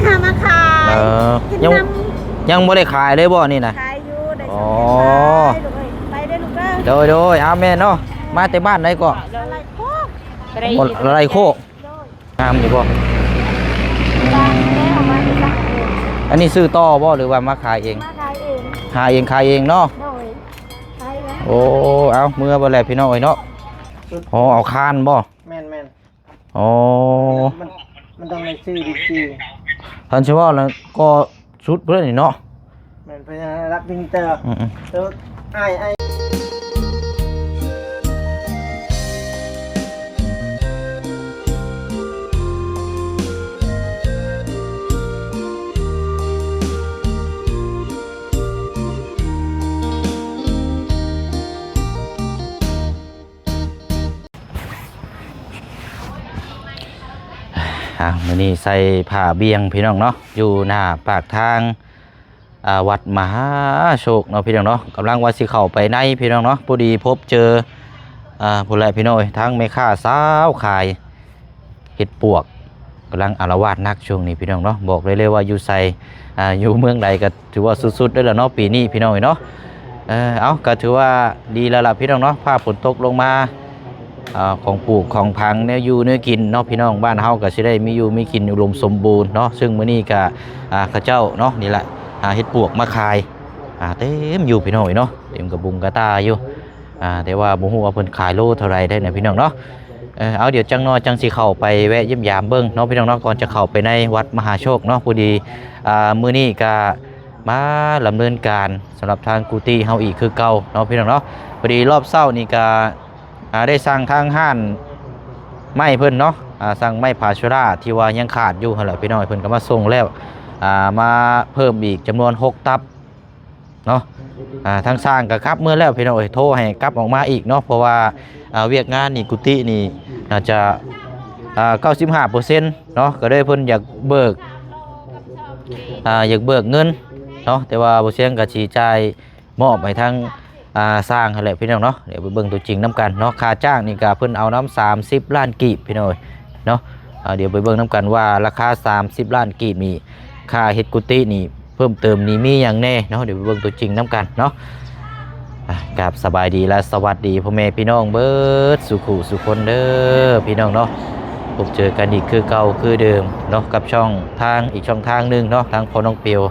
ຫາມາຂາຍ ເອີ ກິນ ຍັງ ນຳ ຍັງບໍ່ໄດ້ຂາຍເລີຍບໍ່ນີ້ນະ? ຂາຍຢູ່ ໄດ້ ອໍ ສອງແສນປາຍ ລູກເອີຍ ໄປເດີລູກເດີ ໂດຍໆ ເອົາແມ່ເນາະ ມາແຕ່ບ້ານໃດເກາະ? ລະໄລໂຄກ ໂອ້ ລະໄລໂຄກ ໂດຍ ງາມຢູ່ບໍ່? ງາມແລ້ວ ເອົາມາຈາກ ອັນນີ້ຊື້ຕໍ່ບໍ່ ຫຼືວ່າມາຂາຍເອງ? ມາຂາຍເອງ ຫາເອງຂາຍເອງເນາະ ໂດຍ ຂາຍແລ້ວ ໂອ້ ເອົາ ເມືອບໍ່ແຫຼະພີ່ນ້ອງເອີຍເນາະ ອໍ ເອົາຄານບໍ່? ແມ່ນໆ ອໍ ມັນ ມັນຕ້ອງໄດ້ຊື້ດີຈີ ຄັນຊິເວົ້າແລ້ວກໍສຸດພຸ້ນແຫຼະນີ້ເນາະ ແມ່ນ ເພິ່ນຮັບຈິງເຕີ ອືມໆ ເອີ ອ້າຍ ອ້າຍ ອ່າ ມື້ນີ້ໃສ່ຜ້າບ່ຽງພີ່ນ້ອງເນາະ ຢູ່ໜ້າປາກທາງ ອ່າ ວັດມະຫາໂຊກເນາະພີ່ນ້ອງເນາະ ກຳລັງວ່າຊິເຂົ້າໄປໃນພີ່ນ້ອງເນາະ ພໍດີພົບເຈີ ອ່າ ພຸ້ນແຫຼະພີ່ນ້ອງເອີຍ ທັງແມ່ຄ້າສາວຂາຍເຫັດປວກ ກຳລັງອາລະວາດໜັກຊ່ວງນີ້ພີ່ນ້ອງເນາະ ບອກໄດ້ເລີຍວ່າຢູ່ໃສ ອ່າ ຢູ່ເມືອງໃດກໍ ຖືວ່າສຸດໆເລີຍລະເນາະ ປີນີ້ພີ່ນ້ອງເອີຍເນາະ ເອີ ເອົາ ກໍຖືວ່າດີແລ້ວລະພີ່ນ້ອງເນາະ ຟ້າຝົນຕົກລົງມາ ອ່າ ຂອງປູກຂອງຝັງ ແນວຢູ່ແນວກິນເນາະ ພີ່ນ້ອງບ້ານເຮົາກໍຊິໄດ້ມີຢູ່ມີກິນອຸດົມສົມບູນເນາະ ຊຶ່ງມື້ນີ້ກໍ ອ່າ ເຂົາເຈົ້າເນາະ ນີ້ແຫຼະ ຫາເຫັດປວກມາຂາຍ ອ່າ ເຕັມຢູ່ພີ່ນ້ອງເອີຍເນາະ ເຕັມກະບຸງກະຕ່າຢູ່ ອ່າ ແຕ່ວ່າບໍ່ຮູ້ວ່າເພິ່ນຂາຍໂລເທົ່າໃດໄດ໋ນະພີ່ນ້ອງເນາະ ເອີ ເອົາ ດຽວຈັກໜ້ອຍຈັ່ງຊິເຂົ້າໄປແວະຢ້ຽມຢາມເບິ່ງເນາະພີ່ນ້ອງເນາະ ກ່ອນຈະເຂົ້າໄປໃນວັດມະຫາໂຊກເນາະ ພໍດີ ອ່າ ມື້ນີ້ກະມາດຳເນີນການສຳລັບທາງກຸຕິເຮົາອີກຄືເກົ່າເນາະພີ່ນ້ອງເນາະ ພໍດີລອບເຊົ້ານີ້ກະ ອ່າ ໄດ້ສັ່ງທາງຮ້ານໄມ້ເພິ່ນເນາະ ອ່າ ສັ່ງໄມ້ຜາເຊື້ອລາທີ່ວ່າຍັງຂາດຢູ່ຫັ້ນແຫຼະພີ່ນ້ອງ ເພິ່ນກໍມາສົ່ງແລ້ວ ອ່າ ມາເພີ່ມອີກຈຳນວນຫົກຕັບ ເນາະ ອ່າ ທາງຊ່າງກໍກັບເມືອແລ້ວພີ່ນ້ອງເອີຍ ໂທໃຫ້ກັບອອກມາອີກເນາະ ເພາະວ່າ ອ່າ ວຽກງານນີ້ ກຸຕິນີ້ໜ້າຈະ ອ່າ ເກົ້າສິບຫ້າເປີເຊັນເນາະ ກໍເລີຍເພິ່ນຢາກເບີກ ອ່າ ຢາກເບີກເງິນເນາະ ແຕ່ວ່າບໍ່ສຽງກໍຊິຈ່າຍມອບໃຫ້ທາງ ອ່າ ຊ່າງຫັ້ນແຫຼະພີ່ນ້ອງເນາະ ດຽວໄປເບິ່ງຕົວຈິງນຳກັນເນາະ ຄ່າຈ້າງນີ້ກໍເພິ່ນເອົານຳສາມສິບລ້ານກີບພີ່ນ້ອງເອີຍ ເນາະ ອ່າ ດຽວໄປເບິ່ງນຳກັນວ່າລາຄາສາມສິບລ້ານກີບນີ້ ຄ່າເຮັດກຸຕິນີ້ເພີ່ມເຕີມນີ້ມີຫຍັງແດ່ເນາະ ດຽວໄປເບິ່ງຕົວຈິງນຳກັນເນາະ ອ່າ ກາບສະບາຍດີ ແລະ ສະຫວັດດີພໍ່ແມ່ພີ່ນ້ອງເບິດສູ່ຄູ່ສູ່ຄົນເດີພີ່ນ້ອງເນາະ ພົບເຈີກັນອີກຄືເກົ່າຄືເດີມເນາະ ກັບຊ່ອງທາງ ອີກຊ່ອງທາງໜຶ່ງເນາະ ທາງພໍ່ນ້ອງເປວ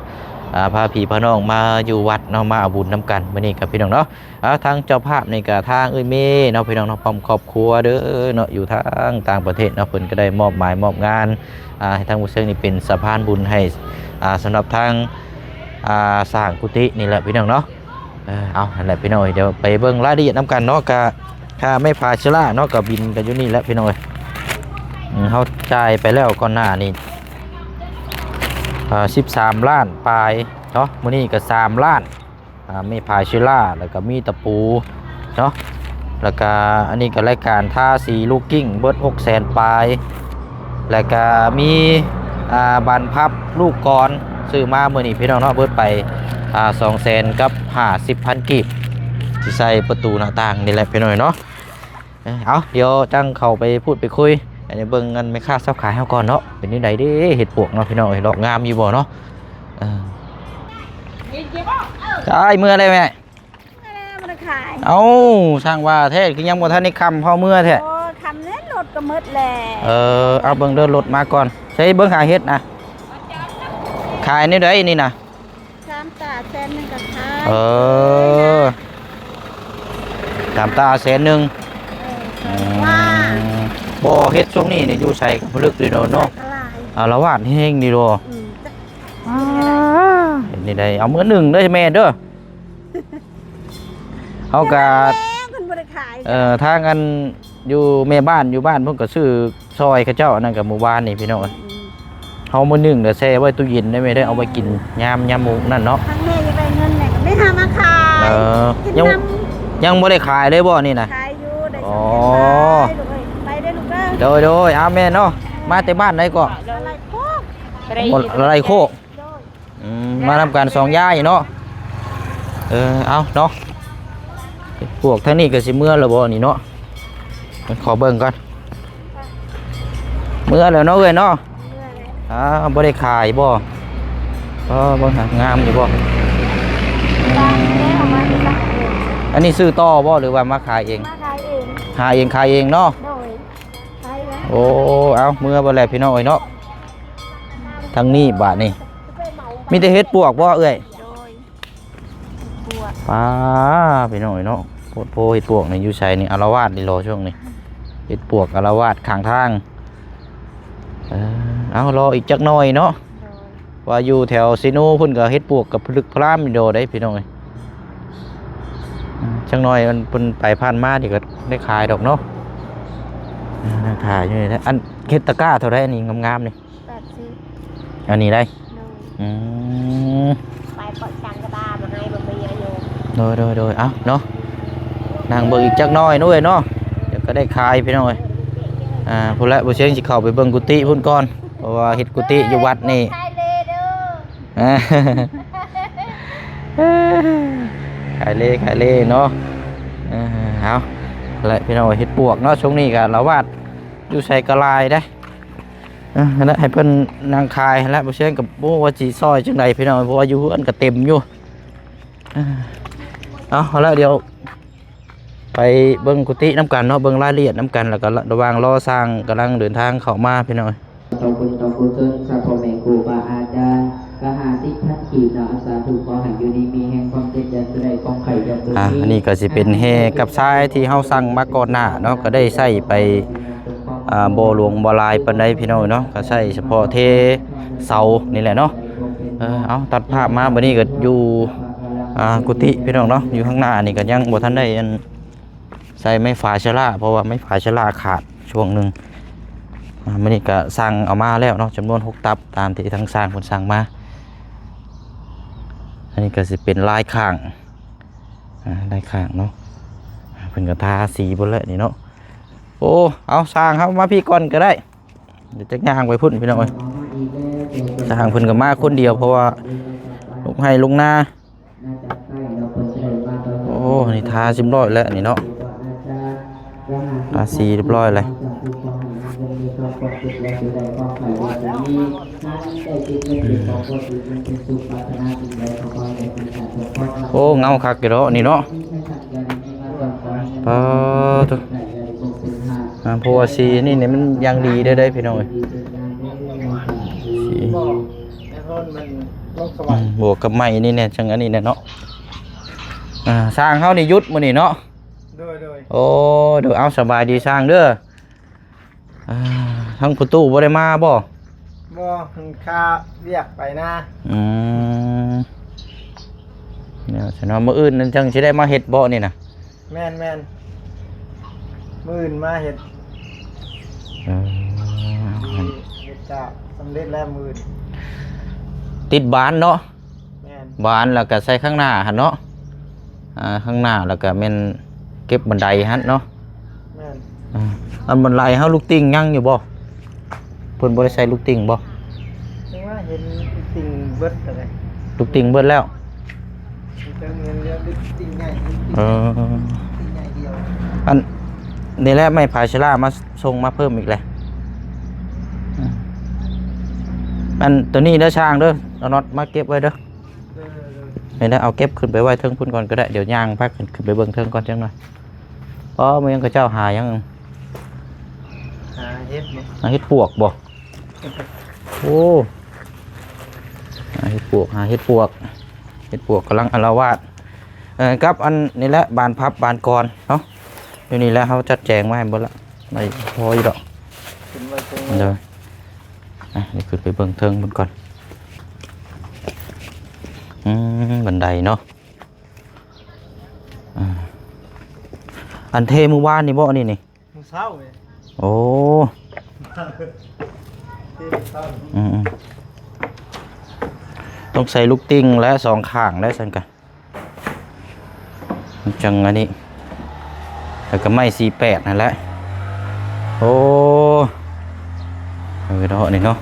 ອ່າ ພາພີ່ພານ້ອງມາຢູ່ວັດເນາະ ມາເອົາບຸນນຳກັນມື້ນີ້ກັບພີ່ນ້ອງເນາະ ອ່າ ທາງເຈົ້າພາບນີ້ກະທາງເອື້ອຍເມເນາະ ພີ່ນ້ອງເນາະ ພ້ອມຄອບຄົວເດີເນາະ ຢູ່ທາງຕ່າງປະເທດເນາະ ເພິ່ນກໍໄດ້ມອບໝາຍມອບງານ ອ່າ ໃຫ້ທາງໝູ່ເຊິ່ງນີ້ເປັນສະພານບຸນໃຫ້ ອ່າ ສຳລັບທາງ ອ່າ ສ້າງກຸຕິນີ້ແຫຼະພີ່ນ້ອງເນາະ ເອີ ເອົາ ຫັ້ນແຫຼະພີ່ນ້ອງເອີຍ ດຽວໄປເບິ່ງລາຍລະອຽດນຳກັນເນາະ ກະຄ່າໄມ້ຜາເຊື້ອລາເນາະ ກະບິນກັນຢູ່ນີ້ແຫຼະພີ່ນ້ອງເອີຍ ອືມ ເຮົາຈ່າຍໄປແລ້ວກ່ອນໜ້ານີ້ ອ່າ ສິບສາມລ້ານປາຍເນາະ ມື້ນີ້ກະສາມລ້ານ ອ່າ ໄມ້ຜາເຊື້ອລາ ແລ້ວກໍມີຕະປູເນາະ ແລ້ວກໍອັນນີ້ກໍລາຍການທາສີລູກກິ້ງເບິດຫົກແສນປາຍ ແລ້ວກໍມີ ອ່າ ບານພັບລູກກອນ ຊື້ມາມື້ນີ້ພີ່ນ້ອງເນາະ ເບິດໄປ ອ່າ ສອງແສນກັບຫ້າສິບພັນກີບ ຊິໃສ່ປະຕູໜ້າຕ່າງນີ້ແຫຼະພີ່ນ້ອງເນາະ. ເອີ ເອົາ ດຽວຈັ່ງເຂົ້າໄປພູດໄປຄຸຍ ອັນນີ້ເບິ່ງອັນແມ່ຄ້າຊາວຂາຍເຮົາກ່ອນເນາະ ເປັນຈັ່ງໃດເດ້ ເຫັດປວກເນາະພີ່ນ້ອງເອີຍ ດອກງາມຢູ່ບໍ່ເນາະ ເອີ ໄດ້ເມືອແລ້ວແມ່? ເອີ ບໍ່ໄດ້ຂາຍ ເອົ້າ ຊ່າງວ່າແທ້ ຄືຍັງບໍ່ທັນໄດ້ຄ່ຳພໍເມືອແທ້ ໂອ້ ຄ່ຳແລ້ວ ລົດກໍໝົດແລ້ວ ເອີ ເອົາເບິ່ງເດີ ລົດມາກ່ອນ ໃສ່ເບິ່ງຫາເຫັດນະ ຂາຍແນວໃດນີ້ນະ? ສາມຕາແສນໜຶ່ງກໍຂາຍ ເອີ ສາມຕາແສນໜຶ່ງ ເອີ ອືມ ວ່າ ບໍ່ ເຫັດຊ່ວງນີ້ນີ້ຢູ່ໃສກໍຜະລຶກດີເນາະ ອາລະວາດແຮງດີເນາະ ອືມ ອ່າ ເຮັດນີ້ໄດ້ ເອົາມື້ໜຶ່ງເດີແມ່ເດີ ເຮົາກະ ແມ່ເພິ່ນບໍ່ໄດ້ຂາຍ ເອີ ທາງອັນ ຢູ່ແມ່ບ້ານ ຢູ່ບ້ານເພິ່ນກໍຊື້ຊ່ອຍເຂົາເຈົ້າ ອັນນັ້ນກໍມື້ວານນີ້ພີ່ນ້ອງເອີຍ ອືມ ເຮົາມື້ໜຶ່ງແລ້ວແຊ່ໄວ້ຕູ້ເຢັນໄດ້ແມ່ເດີ ເອົາໄວ້ກິນຍາມ ຍາມມື້ນັ້ນເນາະ ທາງແມ່ຢາກໄດ້ເງິນແມ່ກໍໄປຫາມາຂາຍ ເອີ ກິນ ຍັງ ນຳ ຍັງບໍ່ໄດ້ຂາຍເລີຍບໍ່ນີ້ນະ? ຂາຍຢູ່ ໄດ້ ອໍ ສອງແສນປາຍ ລູກເອີຍ ໄປເດີລູກເດີ ໂດຍໆ ເອົາແມ່ເນາະ ມາແຕ່ບ້ານໃດເກາະ? ລະໄລໂຄກ ໂອ້ ລະໄລໂຄກ ໂດຍ ອືມ ມານຳກັນສອງຍາຍເນາະ ເອີ ເອົາເນາະ ພວກທາງນີ້ກໍຊິເມືອແລ້ວບໍ່ນີ້ເນາະ ຂໍເບິ່ງກ່ອນ ເມືອແລ້ວເນາະເອື້ອຍເນາະ ເມືອແລ້ວ ອ້າວ ບໍ່ໄດ້ຂາຍບໍ່? ເອີ ເບິ່ງຫາ ງາມຢູ່ບໍ່? ອືມ ອັນນີ້ຊື້ຕໍ່ບໍ່ ຫຼືວ່າມາຂາຍເອງ? ມາຂາຍເອງ ຫາເອງຂາຍເອງເນາະ. ໂດຍ ຂາຍແລ້ວ. ໂອ້ ເອົາ ເມືອເບິດແລ້ວພີ່ນ້ອງເອີຍເນາະ. ທາງນີ້ບາດນີ້ ມີແຕ່ເຫັດປວກບໍ່ເອື້ອຍ? ໂດຍ ເຫັດປວກ. ປ້າ ພີ່ນ້ອງເອີຍເນາະ ໂພດໂພ ເຫັດປວກນີ້ຢູ່ໃສນີ້ ອາລະວາດນີ້ ລໍຊ່ວງນີ້ ເຫັດປວກອາລະວາດຂ້າງທາງ. ເອີ ເອົາ ລໍອີກຈັກໜ່ອຍເນາະ. ໂດຍ ວ່າຢູ່ແຖວເຊໂນພຸ້ນກໍເຫັດປວກກໍຜະລຶກຜະລາມຢູ່ດອກເດ້ພີ່ນ້ອງເອີຍ. ອືມ ຈັກໜ່ອຍມັນ ເພິ່ນໄປຜ່ານມານີ້ກໍໄດ້ຂາຍດອກເນາະ. ອືມ ຂາຍຢູ່ນີ້ແຫຼະ. ອັນເຮັດຕະກ້າເທົ່າໃດ ອັນນີ້ງາມໆນີ້? ແປດສິບ. ອັນນີ້ໄດ໋? ໂດຍ ອືມ ໄປເກາະຊ້າງກະບາມາໃຫ້ບໍ່ມີອາຍຸ. ໂດຍ ໂດຍ ໂດຍ ເອົາເນາະ ນັ່ງເບິ່ງອີກຈັກໜ່ອຍເນາະເອີຍເນາະ ດຽວກໍໄດ້ຂາຍພີ່ນ້ອງເອີຍ. ອ່າ ພຸ້ນແຫຼະ ບໍ່ຊຽງຊິເຂົ້າໄປເບິ່ງກຸຕິພຸ້ນກ່ອນ ເພາະວ່າເຮັດກຸຕິຢູ່ວັດນີ້. ຂາຍເລເດີ ຂາຍເລ ຂາຍເລເນາະ. ເອີ ເອົາແຫຼະ ພີ່ນ້ອງ ເຫັດປວກເນາະ ຊ່ວງນີ້ກໍລະວາດ ຢູ່ໃສກໍຫຼາຍເດ້. ເອີ ຫັ້ນແຫຼະ ໃຫ້ເພິ່ນນັ່ງຂາຍຫັ້ນແຫຼະ ບໍ່ຊຽງກໍບໍ່ຮູ້ວ່າຊິຊ່ອຍຈັ່ງໃດພີ່ນ້ອງ ເພາະວ່າຢູ່ເຮືອນກໍເຕັມຢູ່. ເອີ ເອົາ ເອົາລະ ດຽວໄປເບິ່ງກຸຕິນຳກັນເນາະ ເບິ່ງລາຍລະອຽດນຳກັນ ແລ້ວກໍລະຫວ່າງລໍຊ່າງກຳລັງເດີນທາງເຂົ້າມາພີ່ນ້ອງ. ຂໍບຸນຂອບຄຸນຊາພໍ່ແມ່ຄູບາອາຈານ ກະຫ້າສິບພັນກີບເນາະ. ສາທຸ ຂໍໃຫ້ຢູ່ດີມີແຮງ ຄວາມເຈັບຢ່າໄດ້ ຄວາມໄຂ້ຢ່າເກີດມີ. ອ່າ ອັນນີ້ກໍຊິເປັນແຮ່ກັບຊາຍທີ່ເຮົາສັ່ງມາກ່ອນໜ້າເນາະ ກໍໄດ້ໃຊ້ໄປ ອ່າ ບໍ່ຫຼວງບໍ່ຫຼາຍປານໃດພີ່ນ້ອງເນາະ ກໍໃຊ້ສະເພາະເທເສົານີ້ແຫຼະເນາະ. ເອີ ເອົາ ຕັດພາບມາບັດນີ້ກໍຢູ່ ອ່າ ກຸຕິພີ່ນ້ອງເນາະ ຢູ່ຂ້າງໜ້ານີ້ກໍຍັງບໍ່ທັນໄດ້ອັນ ໃສ່ໄມ້ຝາເຊື້ອລາ ເພາະວ່າໄມ້ຝາເຊື້ອລາຂາດຊ່ວງໜຶ່ງ. ອ່າ ມື້ນີ້ກໍສັ່ງເອົາມາແລ້ວເນາະ ຈຳນວນຫົກຕັບ ຕາມທີ່ທາງຊ່າງເພິ່ນສັ່ງມາ. ອັນນີ້ກໍຊິເປັນລາຍຂ້າງ ອ່າ ລາຍຂ້າງເນາະ ເພິ່ນກໍທາສີເບິດແລ້ວນີ້ເນາະ. ໂອ້ ເອົາ ຊ່າງເຮົາມາພີ້ກ່ອນກໍໄດ້ ດຽວຈັກຍ່າງໄປພຸ້ນພີ່ນ້ອງເອີຍ. ຊ່າງເພິ່ນກໍມາຄົນດຽວ ເພາະວ່າລົງໄຮ່ລົງນາ. ໂອ້ ນີ້ທາຮຽບຮ້ອຍແລ້ວນີ້ເນາະ ທາສີຮຽບຮ້ອຍແລ້ວ. ໂອ້ ເງົາຄັກຢູ່ເນາະນີ້ເນາະ. ປາໂທ ອ່າ ເພາະວ່າສີນີ້ນີ້ມັນຢ່າງດີເດ້ ເດ້ພີ່ນ້ອງເອີຍ. ສີ ບວກກັບໄມ້ນີ້ແນ່ ຈັ່ງອັນນີ້ແນ່ເນາະ. ອ່າ ຊ່າງເຮົານີ້ຢຸດມື້ນີ້ເນາະ. ໂດຍ ໂດຍ ໂອ້ ໂດຍ ເອົາ ສະບາຍດີຊ່າງເດີ. ອ່າ ທາງພໍ່ຕູ້ບໍ່ໄດ້ມາບໍ່? ບໍ່ ເພິ່ນຄາວຽກໄປນາ. ອືມ ແນວຊັ້ນເນາະ ມື້ອື່ນນັ້ນຈັ່ງຊິໄດ້ມາເຮັດບໍ່ນີ້ນະ? ແມ່ນໆ ມື້ອື່ນມາເຮັດ. ເອີ ເຮັດກະສຳເລັດແລ້ວມື້ອື່ນ. ຕິດບານເນາະ? ແມ່ນ ບານແລ້ວກະໃສ່ຂ້າງໜ້າຫັ້ນເນາະ. ອ່າ ຂ້າງໜ້າແລ້ວກະແມ່ນເກັບບັນໄດຫັ້ນເນາະ. ແມ່ນ ອ່າ ອັນບັນໄດເຮົາລູກຕິ່ງຍັງຢູ່ບໍ່? ເພິ່ນບໍ່ໄດ້ໃສ່ລູກຕິ່ງບໍ່? ຈັ່ງວ່າເຫັນລູກຕິ່ງເບິດແລ້ວ. ລູກຕິ່ງເບິດແລ້ວ? ເອີ ອັນນີ້ແຫຼະ ໄມ້ພາເຊລາມາສົ່ງມາເພີ່ມອີກແຫຼະ. ອັນໂຕນີ້ເດີຊ່າງເດີ ເອົານັອດມາເກັບໄວ້ເດີ. ນີ້ແຫຼະ ເອົາເກັບຂຶ້ນໄປໄວ້ເທິງພຸ້ນກ່ອນກໍໄດ້ ດຽວຍ່າງພາກັນຂຶ້ນໄປເບິ່ງເທິງກ່ອນຈັກໜ່ອຍ. ອໍ ແມ່ນຫຍັງ ເຂົາເຈົ້າຫາຫຍັງ? ຫາເຫັດບໍ່? ຫາເຫັດປວກບໍ່? ໂອ້ ຫາເຫັດປວກ ຫາເຫັດປວກ ເຫັດປວກກຳລັງອາລະວາດ. ເອີ ກັບອັນນີ້ແຫຼະ ບານພັບບານກອນເນາະ ຢູ່ນີ້ແຫຼະ ເຮົາຈັດແຈງໄວ້ໃຫ້ເບິດລະ ໄດ້ພໍຢູ່ດອກ. ຂຶ້ນໄວ້ເທິງ ເດີ ອ່ະ ດຽວຂຶ້ນໄປເບິ່ງເທິງພຸ້ນກ່ອນ. ອືມ ບັນໄດເນາະ. ອ່າ ອັນເທມື້ວານນີ້ບໍ່ ອັນນີ້ນີ້? ມື້ເຊົ້າເວີຍ. ໂອ້ ເທມື້ເຊົ້າ. ອືມໆ ຕ້ອງໃສ່ລູກຕິ່ງແລະ ສອງຂ້າງແລະ ຊັ້ນກະ ມັນຈັ່ງອັນນີ້ ແລ້ວກໍໄມ້ສີ່ແປດນັ້ນແຫຼະ. ໂອ້ ເອີ ເນາະ ນີ້ເນາະ.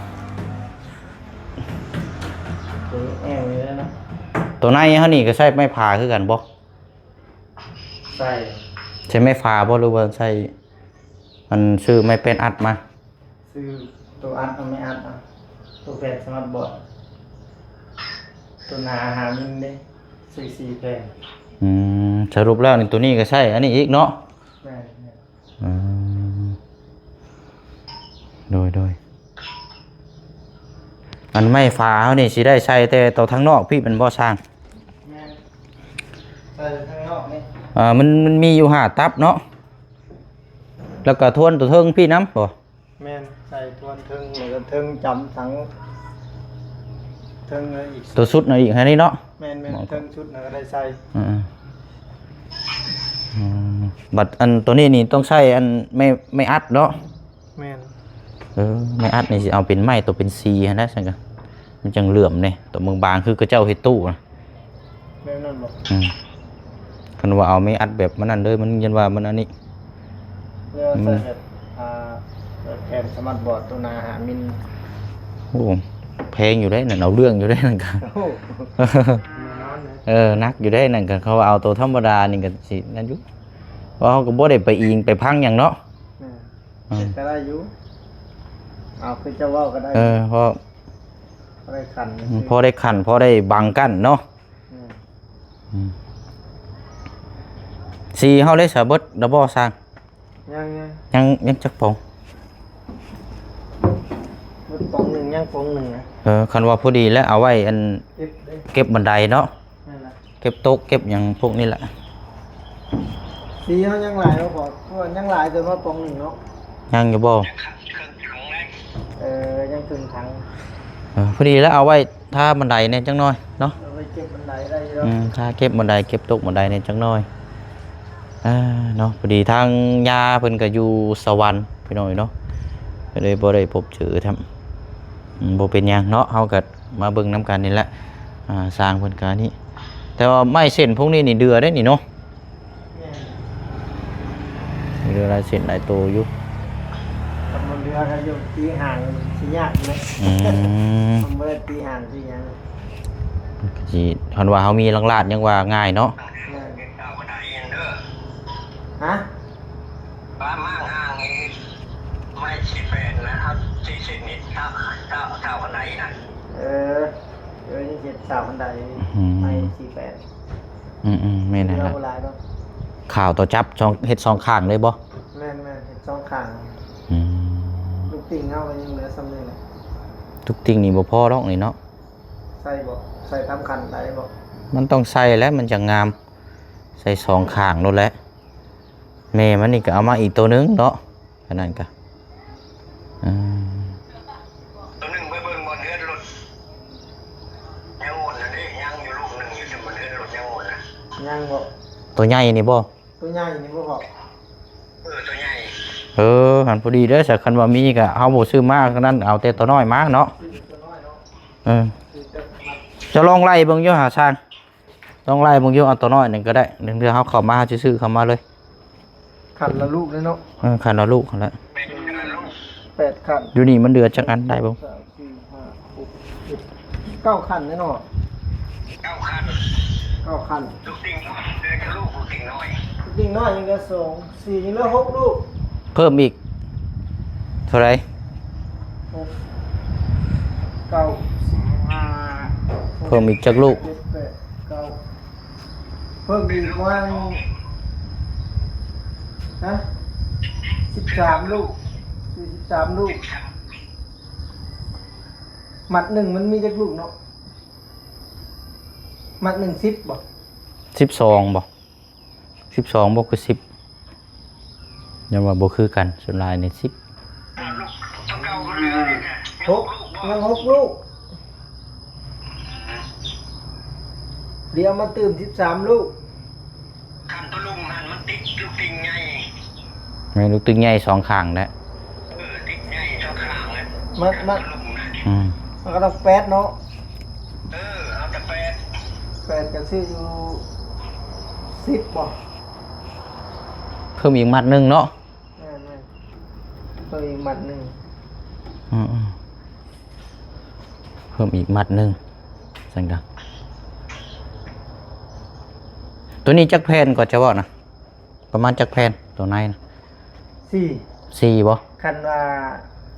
ໂຕໃນເຮົານີ້ກໍໃຊ້ໄມ້ຝາຄືກັນບໍ່? ໃສ່ ໃຊ້ໄມ້ຝາບໍ່ ຫຼືວ່າໃຊ້ ມັນຊື້ໄມ້ແປ້ນອັດມາ? ຊື້ໂຕອັດ ເອົາໄມ້ອັດເອົາ. ຕົວແຜ່ນສະມາດບອດ ຕົວໜ້າຫ້າມິນເດ້ ໃສ່ສີ່ແຜ່ນ. ອືມ ສະຫຼຸບແລ້ວນີ້ ຕົວນີ້ກໍໃຊ້ອັນນີ້ອີກເນາະ? ແມ່ນໆ. ອືມ ໂດຍໆ. ອັນໄມ້ຝາເຮົານີ້ຊິໄດ້ໃສ່ແຕ່ຕົວທາງນອກພີ້ແມ່ນບໍ່ຊ່າງ? ແມ່ນ ໃສ່ທາງນອກນີ້. ອ່າ ມັນ ມັນມີຢູ່ຫ້າຕັບເນາະ ແລ້ວກໍທວນຕົວເທິງພີ້ນຳບໍ່? ແມ່ນ ໃສ່ທວນເທິງ ແລ້ວກໍເທິງຈຳທັງເທິງນັ້ນອີກ ຕົວສຸດນັ້ນອີກຫັ້ນນີ້ເນາະ? ແມ່ນໆ ເທິງສຸດນັ້ນກໍໄດ້ໃສ່. ອືມ ອືມ ບັດອັນຕົວນີ້ນີ້ຕ້ອງໃຊ້ອັນໄມ້ ໄມ້ອັດເນາະ? ແມ່ນ. ເອີ ໄມ້ອັດນີ້ຊິເອົາເປັນໄມ້ຕົວເປັນສີ່ຫັ້ນນະ ຊັ້ນກໍມັນຈັ່ງເຫຼື້ອມແດ່ ຕົວບາງໆ ຄືເຂົາເຈົ້າເຮັດຕູ້ນະ. ແບບນັ້ນບໍ່? ອືມ ຄັນວ່າເອົາໄມ້ອັດແບບມັນນັ້ນເລີຍ ມັນຢ້ານວ່າມັນອັນນີ້ ແລ້ວໃສ່ແບບ ອ່າ ແບບແຜ່ນສະມາດບອດຕົວໜ້າຫ້າມິນ. ໂອ້ ແພງຢູ່ເດ້ນັ້ນ ເອົາເລື່ອງຢູ່ເດ້ນັ້ນກໍ. ໂອ້ ແນ່ນອນເດ້. ເອີ ໜັກຢູ່ເດ້ນັ້ນກໍ ເຂົາເອົາຕົວທຳມະດານີ້ກໍຊິນັ້ນຢູ່ ເພາະເຮົາກໍບໍ່ໄດ້ໄປອີງໄປພັງຫຍັງເນາະ. ແມ່ນ. ອືມ ເຮັດກໍໄດ້ຢູ່ ເອົາຄືເຈົ້າເວົ້າກໍໄດ້. ເອີ ພໍ ພໍໄດ້ຂັນ ອືມ ພໍໄດ້ຂັນ ພໍໄດ້ບັງກັ້ນເນາະ. ແມ່ນ. ອືມ ສີເຮົາໄດ້ສາເບິດແລ້ວບໍ່ຊ່າງ? ຍັງໆ ຍັງ ຍັງຈັກປ່ອງ? ເບິດປ່ອງໜຶ່ງ ຍັງປ່ອງໜຶ່ງນະ. ເອີ ຄັນວ່າພໍດີແລ້ວ ເອົາໄວ້ອັນ ເກັບເດ້ ເກັບບັນໄດເນາະ. ແມ່ນລະ ເກັບໂຕະເກັບຫຍັງພວກນີ້ແຫຼະ. ສີເຮົາຍັງຫຼາຍບໍ່ພໍ ເພາະວ່າຍັງຫຼາຍເກີນວ່າປ່ອງໜຶ່ງເນາະ. ຍັງຢູ່ບໍ່? ເອີ ຍັງເຄິ່ງຖັງ. ເອີ ພໍດີແລ້ວ ເອົາໄວ້ທາບັນໄດແດ່ຈັກໜ້ອຍເນາະ. ເອົາໄວ້ເກັບບັນໄດໄດ້ຢູ່ດອກ. ອືມ ທາເກັບບັນໄດ ເກັບໂຕະບັນໄດແດ່ຈັກໜ້ອຍ. ອ່າ ເນາະ ພໍດີທາງຍ່າເພິ່ນກໍຢູ່ສະຫວັນ ພີ່ນ້ອງເອີຍເນາະ ກໍເລີຍບໍ່ໄດ້ພົບເຈີທຳ. ອືມ ບໍ່ເປັນຫຍັງເນາະ ເຮົາກໍມາເບິ່ງນຳກັນນີ້ແຫຼະ. ອ່າ ຊ່າງເພິ່ນກໍນີ້ ແຕ່ວ່າໄມ້ເສັ້ນພວກນີ້ນີ້ເດືອໄດ໋ນີ້ເນາະ. ແມ່ນ ເດືອຫຼາຍເສັ້ນຫຼາຍໂຕຢູ່. ຄັນບໍ່ເດືອກໍຢູ່ຕີຫ່າງຊິຍາກຢູ່ເດ້. ອືມ ມັນບໍ່ໄດ້ຕີຫ່າງຕີຫຍັງ. ກໍຊິ ຄັນວ່າເຮົາມີຫຼັງລາດຍັງວ່າງ່າຍເນາະ. ແມ່ນ. ຮະ? ບ້ານມາງຫ່າງອີກ ໄມ້ສີ່ແປນນະ ເອົາສີ່ເຊັນນີ້ ເທົ່າ ເທົ່າ ເທົ່າອັນໃດນະ? ເອີ ເອີ ຍັງເຮັດເສົາອັນໃດ ອືມ ໄມ້ສີ່ແປນ. ອືມໆ ແມ່ນຫັ້ນລະ ເຫຼືອບໍ່ຫຼາຍດອກ. ຂາວຕົວຈັບສອງ ເຮັດສອງຂ້າງເລີຍບໍ່? ແມ່ນໆ ເຮັດສອງຂ້າງ. ອືມ ລູກຕິ່ງເຮົາກໍຍັງເຫຼືອສ່ຳນີ້ແຫຼະ. ລູກຕິ່ງນີ້ບໍ່ພໍດອກນີ້ເນາະ. ໃສ່ບໍ່? ໃສ່ຕາມຂັ້ນໄດ້ບໍ່? ມັນຕ້ອງໃສ່ແຫຼະ ມັນຈັ່ງງາມ ໃສ່ສອງຂ້າງໂລດແຫຼະ. ແມ່ມັນນີ້ກໍເອົາມາອີກໂຕໜຶ່ງເນາະ ອັນນັ້ນກະ ອືມ ໂຕໜຶ່ງໄປເບິ່ງບ່ອນເຮືອນລົດ ຍັງໂອນນະເດ້ ຍັງຢູ່ລູກໜຶ່ງຢູ່ ເຖິງບ່ອນເຮືອນລົດຍັງໂອນນະ. ຍັງບໍ່? ໂຕໃຫຍ່ນີ້ບໍ່? ໂຕໃຫຍ່ນີ້ບໍ່ພໍ. ເອີ ໂຕໃຫຍ່. ເອີ ຫັ້ນພໍດີເດີ້ ຄັນວ່າມີກະເຮົາບໍ່ຊື້ມາ ຄັນນັ້ນເອົາແຕ່ໂຕນ້ອຍມາເນາະ. ຊື້ໂຕນ້ອຍເນາະ. ເອີ ຊື້ແຕ່ ຈະລອງໄລ່ເບິ່ງຢູ່ຫາຊ່າງ ຕ້ອງໄລ່ເບິ່ງຢູ່ ເອົາຕົວນ້ອຍໜຶ່ງກໍໄດ້ ເທື່ອເຮົາເຂົ້າມາ ເຮົາຊິຊື້ເຂົ້າມາເລີຍ. ຄັນລະລູກເລີຍເນາະ. ເອີ ຄັນລະລູກຫັ້ນແຫຼະ ແປດຄັນ. ຢູ່ນີ້ມັນເດືອຈັກອັນໄດ້ບໍ່? ສາມ ສີ່ ຫ້າ ຫົກ ເຈັດ ເກົ້າຄັນແນ່ເນາະ. ເກົ້າຄັນ ເກົ້າຄັນ. ລູກຕິ່ງນ້ອຍ ເຫຼືອຈັກລູກ ລູກຕິ່ງນ້ອຍ? ລູກຕິ່ງນ້ອຍຍັງເຫຼືອສອງ ສີ່ ຍັງເຫຼືອຫົກລູກ. ເພີ່ມອີກເທົ່າໃດ? ຫົກ ເກົ້າ ສິບ ສິບຫ້າ ເພີ່ມອີກຈັກລູກ? ເຈັດ ແປດ ເກົ້າ ເພີ່ມອີກປະມານ ຮະ ສິບສາມລູກ ສີ່ ສິບສາມລູກ. ມັດໜຶ່ງມັນມີຈັກລູກເນາະ? ມັດໜຶ່ງສິບບໍ່? ສິບສອງບໍ່? ສິບສອງບໍ່ຄືສິບ ຍັງວ່າບໍ່ຄືກັນ ສ່ວນຫຼາຍນີ້ສິບ. ຫົກ ຍັງຫົກລູກ ດຽວມາຕື່ມສິບສາມລູກ. ຄັນຕົວລຸ່ມຫັ້ນມັນຕິດລູກຕິ່ງໃຫຍ່. ແມ່ນ ລູກຕິ່ງໃຫຍ່ສອງຂ້າງແຫຼະ. ເອີ ຕິ່ງໃຫຍ່ສອງຂ້າງແຫຼະ. ມັນ ມັນ ຄັນຕົວລຸ່ມນະ. ອືມ ມັນກໍຕ້ອງແປດເນາະ. ເອີ ເອົາແຕ່ແປດ ແປດກໍຊື້ຢູ່ສິບບໍ່? ເພີ່ມອີກມັດໜຶ່ງເນາະ. ແມ່ນໆ ເພີ່ມອີກມັດໜຶ່ງ. ອືມໆ ເພີ່ມອີກມັດໜຶ່ງ ຊັ້ນກະ ໂຕນີ້ຈັກແຜ່ນກໍຈະເວົ້ານະ? ປະມານຈັກແຜ່ນໂຕໃນນະ? ສີ່ ສີ່ບໍ່? ຄັນວ່າ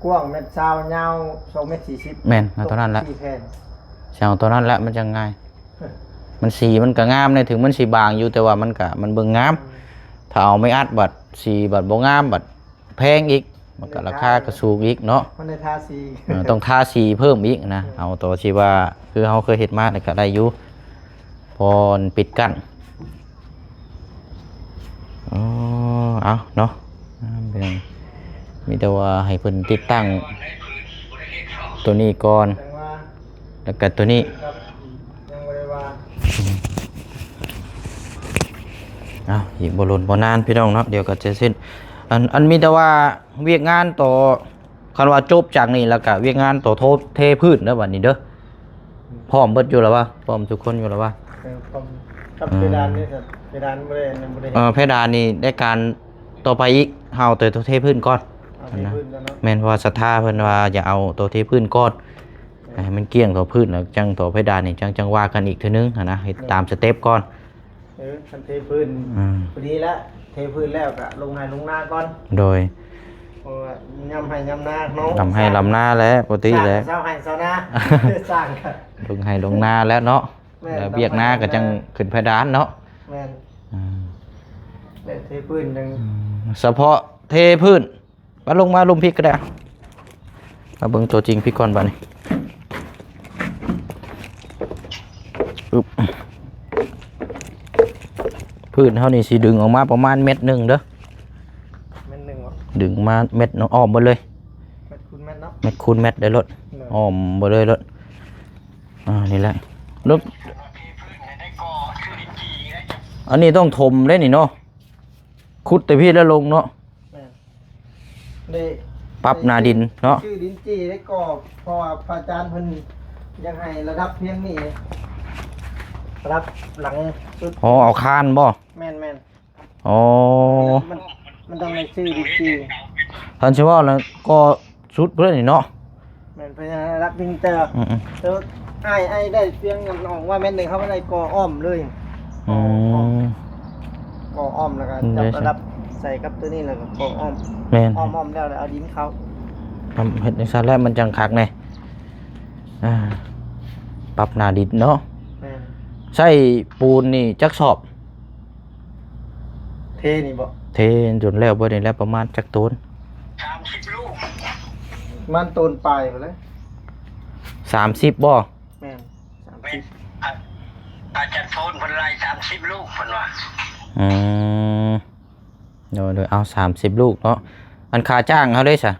ກວ້າງແມັດຊາວ ຍາວສອງແມັດສີ່ສິບ. ແມ່ນ ເອົາເທົ່ານັ້ນແຫຼະ ສີ່ແຜ່ນ ຊິເອົາເທົ່ານັ້ນແຫຼະ ມັນຈັ່ງງ່າຍ. ມັນ ສີມັນກໍງາມເດ້ ເຖິງມັນຊິບາງຢູ່ ແຕ່ວ່າມັນກໍ ມັນເບິ່ງງາມ. ອືມ ຖ້າເອົາໄມ້ອັດບັດ ສີບັດບໍ່ງາມ ບັດແພງອີກ ມັນກໍລາຄາກໍສູງອີກເນາະ. ມັນໄດ້ທາສີ ເອີ ຕ້ອງທາສີເພີ່ມອີກນະ. ເອີ ເອົາໂຕທີ່ວ່າ ຄືເຮົາເຄີຍເຮັດມາ ແລ້ວກໍໄດ້ຢູ່ ພໍມັນປິດກັ້ນ. ອໍ ເອົາເນາະ ອ່າ ເບິ່ງ ມີແຕ່ວ່າໃຫ້ເພິ່ນຕິດຕັ້ງໂຕນີ້ກ່ອນ ແລ້ວກໍໂຕນີ້ ຍັງບໍ່ໄດ້ວ່າ. ເອົາ ອີກບໍ່ດົນບໍ່ນານພີ່ນ້ອງເນາະ ດຽວກໍຈະເສັດ. ອັນ ອັນ ມີແຕ່ວ່າວຽກງານຕໍ່ ຄັນວ່າຈົບຈາກນີ້ແລ້ວກະວຽກງານຕໍ່ໂທ ເທພື້ນເດີບັດນີ້ເດີ. ພ້ອມເບິດຢູ່ແລ້ວວະ? ພ້ອມທຸກຄົນຢູ່ແລ້ວວະ? ເອີ ພ້ອມກັບເພດານນີ້ ເພດານບໍ່ໄດ້ ຍັງບໍ່ໄດ້ ເອີ ເພດານນີ້ໄດ້ການຕໍ່ໄປອີກ ເຮົາແຕ່ເທພື້ນກ່ອນ. ເອົາເທພື້ນກ່ອນເນາະ. ແມ່ນ ເພາະວ່າສັດທາເພິ່ນວ່າຈະເອົາໂຕເທພື້ນກ່ອນ ໃຫ້ມັນກ້ຽງຕໍ່ພື້ນ ແລ້ວຈັ່ງຕໍ່ເພດານນີ້ ຈັ່ງ ຈັ່ງວ່າກັນອີກເທື່ອໜຶ່ງຫັ້ນນະ ເຮັດຕາມສະເຕັບກ່ອນ. ເອີ ຄັນເທພື້ນ ອືມ ພໍດີແລ້ວ ເທພື້ນແລ້ວກະລົງໄຮ່ລົງນາກ່ອນ. ໂດຍ ເພາະວ່າຍາມໄຮ່ຍາມນາເນາະ ລຳໄຮ່ລຳນາແຫຼະ ປົກກະຕິແຫຼະ ຊາວໄຮ່ຊາວນາ ຊ່າງ ລົງໄຮ່ລົງນາແລ້ວເນາະ. ແມ່ນ ແລ້ວວຽກນາກໍຈັ່ງຂຶ້ນເພດານເນາະ. ແມ່ນ ອືມ ແລະເທພື້ນຍັງ ອືມ ສະເພາະເທພື້ນ ມາລົງມາລຸ່ມພີ້ກໍໄດ້. ມາເບິ່ງຕົວຈິງພີ້ກ່ອນບາດນີ້. ອຶບ ພື້ນເຮົານີ້ຊິດຶງອອກມາປະມານແມັດໜຶ່ງເດີ. ແມັດໜຶ່ງເນາະ. ດຶງມາແມັດໜຶ່ງ ອ້ອມເບິດເລີຍ. ແມັດຄູນແມັດເນາະ. ແມັດຄູນແມັດໄດ້ໂລດ. ເອີ ອ້ອມເບິດເລີຍໂລດ. ອ່າ ນີ້ແຫຼະ. ແລ້ວ ອັນນີ້ຕ້ອງຖົມເດ້ນີ້ເນາະ. ຂຸດແຕ່ພີ້ແລ້ວລົງເນາະ. ແມ່ນ ໄດ້ປັບໜ້າດິນເນາະ. ຊື້ດິນຈີ່ໄດ້ກໍ ເພາະວ່າພະອາຈານເພິ່ນຢາກໃຫ້ລະດັບພຽງນີ້ ລະດັບຫຼັງສຸດ. ອໍ ເອົາຄານບໍ່? ແມ່ນໆ. ອໍ ມັນ ມັນຕ້ອງໄດ້ຊື້ດິນຈີ່. ຄັນຊິເວົ້າແລ້ວກໍ ສຸດພຸ້ນນີ້ເນາະ. ແມ່ນ ພະຍາຍາມລັກດິນ ແຕ່ ອືມໆ ແຕ່ວ່າອ້າຍ ອ້າຍໄດ້ພຽງອັນອອກວ່າແມັດໜຶ່ງ ເຮົາກໍໄດ້ກໍ່ອ້ອມເລີຍ. ອືມ ກໍ່ອ້ອມ ກໍ່ອ້ອມ ແລ້ວກໍ ອືມ ຈັບລະດັບໃສ່ກັບຕົວນີ້ ແລ້ວກໍກໍ່ອ້ອມ. ແມ່ນ ອ້ອມໆ ແລ້ວ ແລ້ວເອົາດິນເຂົ້າ. ອືມ ເຮັດຈັ່ງຊັ້ນແຫຼະ ມັນຈັ່ງຄັກແດ່. ອ່າ ປັບໜ້າດິນເນາະ. ແມ່ນ ໃຊ້ປູນນີ້ຈັກສອບ? ເທນີ້ບໍ່? ເທຈົນແລ້ວເບິດນີ້ແຫຼະ ປະມານຈັກໂຕນ? ສາມສິບລູກ ປະມານໂຕນປາຍພຸ້ນແຫຼະ. ສາມສິບບໍ່? ແມ່ນ ສາມສິບ. ອາ ອາຈານໂພນເພິ່ນໄລ່ສາມສິບລູກເພິ່ນວ່າ. ອືມ ໂດຍໆ ເອົາສາມສິບລູກເນາະ. ອັນຄ່າຈ້າງເຮົາເດ້ຊະ?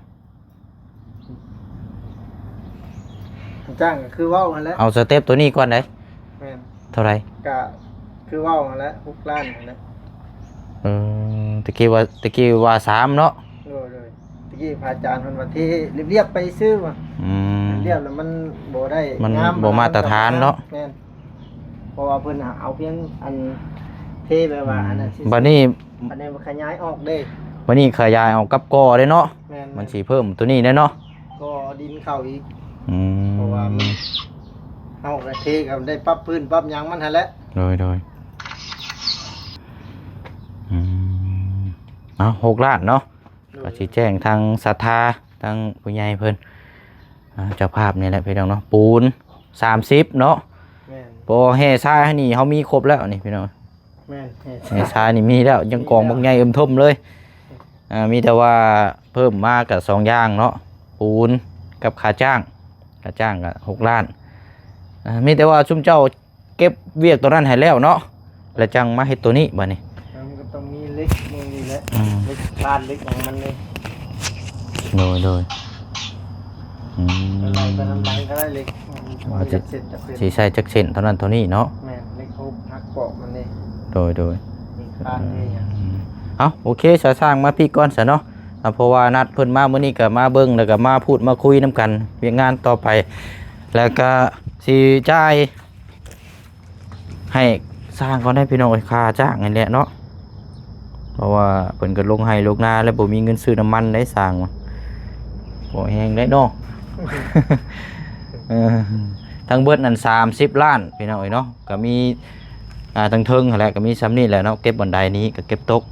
ຈ້າງກໍຄືເວົ້າຫັ້ນແຫຼະ. ເອົາສະເຕັບໂຕນີ້ກ່ອນເດ້. ແມ່ນ ເທົ່າໃດ? ກະຄືເວົ້າຫັ້ນແຫຼະ ຫົກລ້ານຫັ້ນແຫຼະ. ເອີ ຕະກີ້ວ່າ ຕະກີ້ວ່າສາມເນາະ. ໂດຍໆ ຕະກີ້ພະອາຈານເພິ່ນວ່າເທລຽບໆໄປຊື່ວ່າ. ອືມ ລຽບໆແລ້ວມັນບໍ່ໄດ້ ມັນງາມ ບໍ່ມາດຕະຖານເນາະ. ແມ່ນ ເພາະວ່າເພິ່ນຫາເອົາພຽງອັນເທແບບວ່າ ອືມ ອັນນັ້ນຊື່ໆ. ບັດນີ້ ອັນນີ້ມັນຂະຫຍາຍອອກເດ້. ບັດນີ້ຂະຫຍາຍອອກກັບກໍເດ້ເນາະ. ແມ່ນໆ ມັນຊິເພີ່ມຕົວນີ້ແດ່ເນາະ ກໍດິນເຂົ້າອີກ. ອືມ ເພາະວ່າມັນ ເຮົາກໍເທກໍໄດ້ປັບພື້ນປັບຫຍັງມັນຫັ້ນແຫຼະ. ໂດຍໆ ອືມ ເອົາ ຫົກລ້ານເນາະ. ໂດຍ ກໍຊິແຈ້ງທາງສັດທາ ທາງຜູ້ໃຫຍ່ເພິ່ນ ອ່າ ເຈົ້າພາບນີ້ແຫຼະພີ່ນ້ອງເນາະ. ປູນສາມສິບເນາະ. ແມ່ນ ເພາະວ່າແຮ່ຊາຍນີ້ເຮົາມີຄົບແລ້ວນີ້ພີ່ນ້ອງ. ແມ່ນ ແຮ່ຊາຍ ແຮ່ຊາຍນີ້ມີແລ້ວ ຍັງກອງບັກໃຫຍ່ເອີ່ມເທິ່ມເລີຍ. ອ່າ ມີແຕ່ວ່າເພີ່ມມາກໍສອງຢ່າງເນາະ ປູນກັບຄ່າຈ້າງ. ຄ່າຈ້າງກໍຫົກລ້ານ. ອ່າ ມີແຕ່ວ່າຊຸມເຈົ້າເກັບວຽກຕົວນັ້ນໃຫ້ແລ້ວເນາະ ແລ້ວຈັ່ງມາເຮັດຕົວນີ້ບັດນີ້. ມັນກໍຕ້ອງມີເຫຼັກ ມີນີ້ແຫຼະ. ອືມ ເຫຼັກບານເຫຼັກຫຍັງມັນນີ້. ໂດຍໆ ອືມ ໄລ່ໄປນຳຫຼັງກໍໄດ້ເຫຼັກ ວ່າຈະ ຊິໃສ່ຈັກເສັ້ນເທົ່ານັ້ນເທົ່ານີ້ເນາະ. ແມ່ນ ເຫຼັກຫົກຫັກປອກມັນນີ້. ໂດຍໆ ມີຄານມີຫຍັງ. ອືມ ເອົາ ໂອເຄ ສາຍຊ່າງມາພີ້ກ່ອນຊະເນາະ. ອ່າ ເພາະວ່ານັດເພິ່ນມາມື້ນີ້ກໍມາເບິ່ງ ແລ້ວກໍມາພູດມາຄຸຍນຳກັນວຽກງານຕໍ່ໄປ ແລ້ວກໍຊິຈ່າຍ ໃຫ້ຊ່າງເຂົາໄດ້ພີ່ນ້ອງເອີຍ ຄ່າຈ້າງນີ້ແຫຼະເນາະ. ເພາະວ່າເພິ່ນກໍລົງໄຮ່ລົງນາ ແລ້ວບໍ່ມີເງິນຊື້ນ້ຳມັນໄດ້ຊ່າງວ່າ ພໍແຮງໄດ້ເນາະ. ເອີ ທັງເບິດນັ້ນສາມສິບລ້ານພີ່ນ້ອງເອີຍເນາະ. ກໍມີ ອ່າ ທັງເທິງຫັ້ນແຫຼະ ກໍມີສ່ຳນີ້ແຫຼະເນາະ. ເກັບບັນໄດນີ້ກໍເກັບຕົກ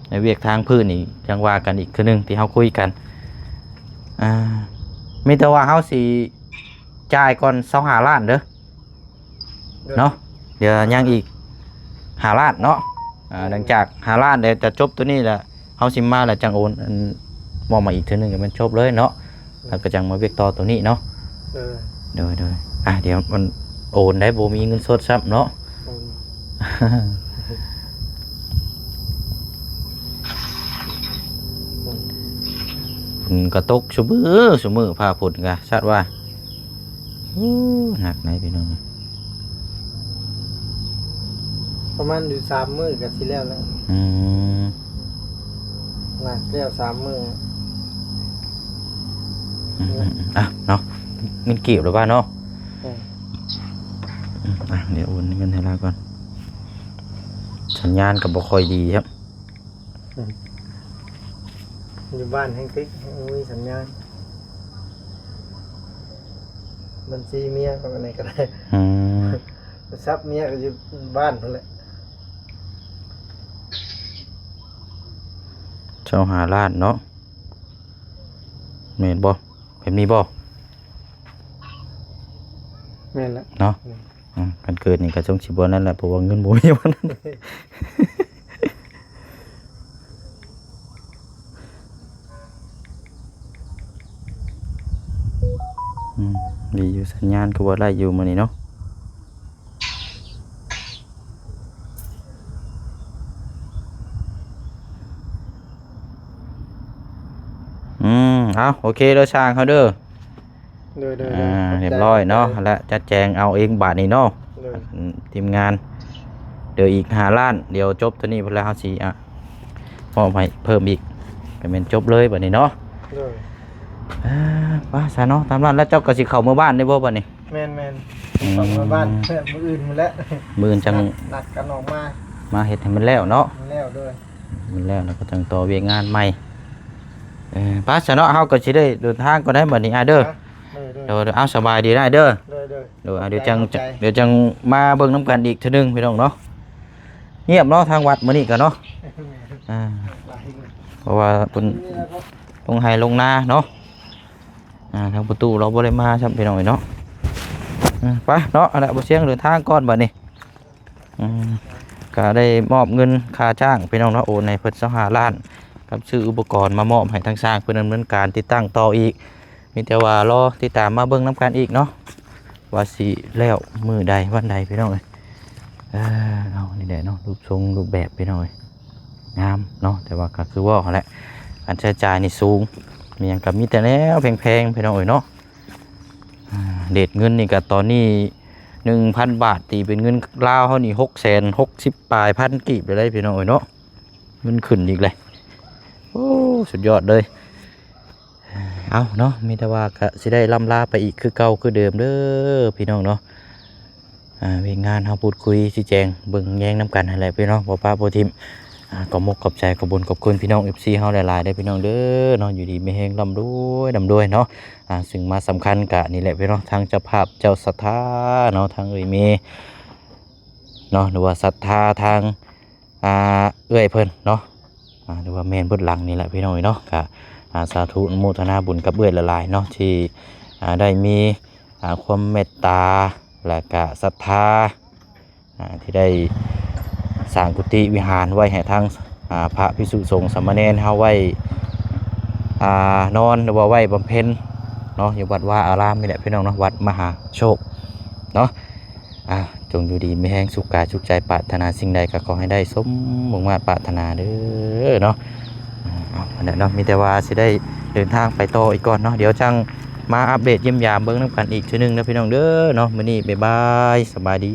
ໃນວຽກທາງພື້ນນີ້ຈັ່ງວ່າກັນອີກເທື່ອໜຶ່ງທີ່ເຮົາຄຸຍກັນ. ອ່າ ມີແຕ່ວ່າເຮົາຊິຈ່າຍກ່ອນຊາວຫ້າລ້ານເດີ ໂດຍ ເນາະ. ດຽວຍັງອີກຫ້າລ້ານເນາະ. ອ່າ ໂດຍ ຫຼັງຈາກຫ້າລ້ານແລ້ວຈະຈົບໂຕນີ້ແລ້ວ ເຮົາຊິມາແລ້ວຈັ່ງໂອນ ອັນ ມອບມາອີກເທື່ອໜຶ່ງ ກໍແມ່ນຈົບເລີຍເນາະ. ໂດຍ ແລ້ວກໍຈັ່ງມາວຽກຕໍ່ໂຕນີ້ເນາະ. ໂດຍ ໂດຍ ໂດຍ. ອ່ະ ດຽວມັນໂອນໄດ້ ບໍ່ມີເງິນສົດຊ້ຳເນາະ. ໂອນ ໂອນ ຝົນກໍຕົກຊຸມື້ ຊຸມື້ ຟ້າຝົນກໍຊັດວ່າ ໂອ້ ໜັກໃດພີ່ນ້ອງ. ປະມານຢູ່ສາມມື້ກໍຊິແລ້ວແລ້ວ. ອືມ ໜັກແລ້ວສາມມື້. ອືມ ອືມ ອືມ ອ່ະເນາະ ເງິນກີບແລ້ວວ່າເນາະ. ເອີ ອືມ ອ່ະ ດຽວໂອນເງິນໃຫ້ລາວກ່ອນ. ສັນຍານກໍບໍ່ຄ່ອຍດີຄັບ. ອືມ ຢູ່ບ້ານແຮ່ງຕິດ ແຮ່ງມີສັນຍານ. ບັນຊີເມຍກໍອັນນີ້ກໍໄດ້. ອືມ ໂທລະສັບເມຍກໍຢູ່ບ້ານພຸ້ນແຫຼະ. ຊາວຫ້າລ້ານເນາະ ແມ່ນບໍ່? ແບບນີ້ບໍ່? ແມ່ນແຫຼະເນາະ. ແມ່ນ ອືມ ຄັນເກີດນີ້ກໍສົງຊິບໍ່ນັ້ນແຫຼະ ເພາະວ່າເງິນບໍ່ມີປານນັ້ນ. ອືມ ດີຢູ່ ສັນຍານກໍບໍ່ໄດ້ຢູ່ມື້ນີ້ເນາະ. ອືມ ເອົາ ໂອເຄເດີ ຊ່າງເຮົາເດີ. ໂດຍ ໂດຍ ໂດຍ ອ່າ ຂອບໃຈ ຮຽບຮ້ອຍເນາະ ຂອບໃຈ ແລະ ຈັດແຈງເອົາເອງບາດນີ້ເນາະ. ໂດຍ ອືມ ທີມງານ ເດີອີກຫ້າລ້ານ ດຽວຈົບໂຕນີ້ພຸ້ນແລ້ວ ເຮົາຊິ ອ່ະ ມອບໃຫ້ເພີ່ມອີກ ກໍແມ່ນຈົບເລີຍບາດນີ້ເນາະ. ໂດຍ ອ່າ ໄປຊະເນາະ ຕາມນັ້ນ ແລ້ວເຈົ້າກໍຊິເຂົ້າເມືອບ້ານໄດ້ບໍ່ບາດນີ້? ແມ່ນໆ ອືມ ເຂົ້າເມືອບ້ານ ມື້ອື່ນພຸ້ນແຫຼະ ມື້ອື່ນຈັ່ງ ນັດ ນັດກັນອອກມາ ມາເຮັດໃຫ້ມັນແລ້ວເນາະ. ແລ້ວ ໂດຍ ມັນແລ້ວ ແລ້ວກໍຈັ່ງຕໍ່ວຽກງານໃໝ່. ເອີ ໄປຊະເນາະ ເຮົາກໍຊິໄດ້ເດີນທາງກ່ອນໄດ໋ບັດນີ້ ອ້າຍເດີ. ໂດຍ ໂດຍ ໂດຍ ເອົາ ສະບາຍດີນະອ້າຍເດີ. ໂດຍ ໂດຍ ໂດຍ ເອົາ ເດີ ຈັ່ງ ເດີ ຈັ່ງມາເບິ່ງນຳກັນອີກເທື່ອໜຶ່ງພີ່ນ້ອງເນາະ. ງຽບເນາະ ທາງວັດມື້ນີ້ກໍເນາະ. ອ່າ ເພາະວ່າເພິ່ນລົງໄຮ່ລົງນາເນາະ. ອ່າ ທາງປະຕູລາວບໍ່ໄດ້ມາຊ້ຳພີ່ນ້ອງເອີຍເນາະ. ອ່າ ໄປເນາະ ອັນນະ ບໍ່ສຽງເດີນທາງກ່ອນບັດນີ້. ອືມ ກໍໄດ້ມອບເງິນຄ່າຈ້າງພີ່ນ້ອງເນາະ ໂອນໃຫ້ເພິ່ນຊາວຫ້າລ້ານ ກັບຊື້ອຸປະກອນມາມອບໃຫ້ທາງຊ່າງເພິ່ນດຳເນີນການຕິດຕັ້ງຕໍ່ອີກ. ມີແຕ່ວ່າລໍຕິດຕາມມາເບິ່ງນຳກັນອີກເນາະ ວ່າຊິແລ້ວມື້ໃດວັນໃດພີ່ນ້ອງເອີຍ. ເອີ ເອົາ ນີ້ແຫຼະເນາະ ຮູບຊົງຮູບແບບພີ່ນ້ອງເອີຍ ງາມເນາະ ແຕ່ວ່າກໍຄືເວົ້າຫັ້ນແຫຼະ ການໃຊ້ຈ່າຍນີ້ສູງ ມີຫຍັງກໍມີແຕ່ແນວແພງໆ ພີ່ນ້ອງເອີຍເນາະ. ອ່າ ເຣດເງິນນີ້ກໍຕອນນີ້ ໜຶ່ງພັນບາດ ຕີເປັນເງິນລາວເຮົານີ້ ຫົກແສນຫົກສິບປາຍພັນກີບໄດ້ພີ່ນ້ອງເອີຍເນາະ. ເງິນຂຶ້ນອີກແລ້ວ ໂອ້ ສຸດຍອດເລີຍ. ເອົາເນາະ ມີແຕ່ວ່າກະຊິໄດ້ລ່ຳລາໄປອີກຄືເກົ່າຄືເດີມເດີພີ່ນ້ອງເນາະ. ອ່າ ວຽກງານເຮົາພູດຄຸຍຊີ້ແຈງເບິ່ງແຍງນຳກັນຫັ້ນແຫຼະພີ່ນ້ອງ ບໍ່ປະບໍ່ຖິ້ມ. ອ່າ ຂອບມົກຂອບໃຈ ຂອບບຸນຂອບຄຸນພີ່ນ້ອງ ເອັຟຊີ ເຮົາຫຼາຍໆເດີພີ່ນ້ອງເດີເນາະ. ຢູ່ດີມີແຮງ ລ່ຳລວຍ ລ່ຳລວຍເນາະ. ອ່າ ຊຶ່ງມາສຳຄັນກະນີ້ແຫຼະພີ່ນ້ອງ ທາງເຈົ້າພາບເຈົ້າສັດທາເນາະ ທາງເອື້ອຍເມເນາະ ຫຼືວ່າສັດທາທາງ ອ່າ ເອື້ອຍເພິ່ນເນາະ ອ່າ ຫຼືວ່າແມ່ນເບິດຫຼັງນີ້ແຫຼະພີ່ນ້ອງເອີຍເນາະ. ກະ ອ່າ ສາທຸອະນຸໂມທະນາບຸນກັບເອື້ອຍຫຼາຍໆເນາະ ທີ່ ອ່າ ໄດ້ມີ ອ່າ ຄວາມເມດຕາ ແລະກະສັດທາ ອ່າ ທີ່ໄດ້ສ້າງກຸຕິວິຫານໄວ້ໃຫ້ທາງ ອ່າ ພະພິກສຸສົງສາມະເນນເຮົາໄວ້ ອ່າ ນອນ ຫຼືວ່າໄວ້ບຳເພັນເນາະ ຢູ່ວັດວາອາຣາມນີ້ແຫຼະພີ່ນ້ອງເນາະ ວັດມະຫາໂຊກເນາະ. ອ່າ ຈົ່ງຢູ່ດີມີແຮງ ສຸກກາຍສຸກໃຈ ປາດຖະໜາສິ່ງໃດກໍຂໍໃຫ້ໄດ້ສົມມຸ່ງມາດປາດຖະໜາເດີເນາະ. ອ່າ ເອົາ ອັນນັ້ນເນາະ ມີແຕ່ວ່າຊິໄດ້ເດີນທາງໄປຕໍ່ອີກກ່ອນເນາະ ດຽວຈັ່ງມາອັບເດດຢ້ຽມຢາມເບິ່ງນຳກັນອີກເທື່ອໜຶ່ງເດີພີ່ນ້ອງເດີເນາະ. ມື້ນີ້ບາຍບາຍ ສະບາຍດີ.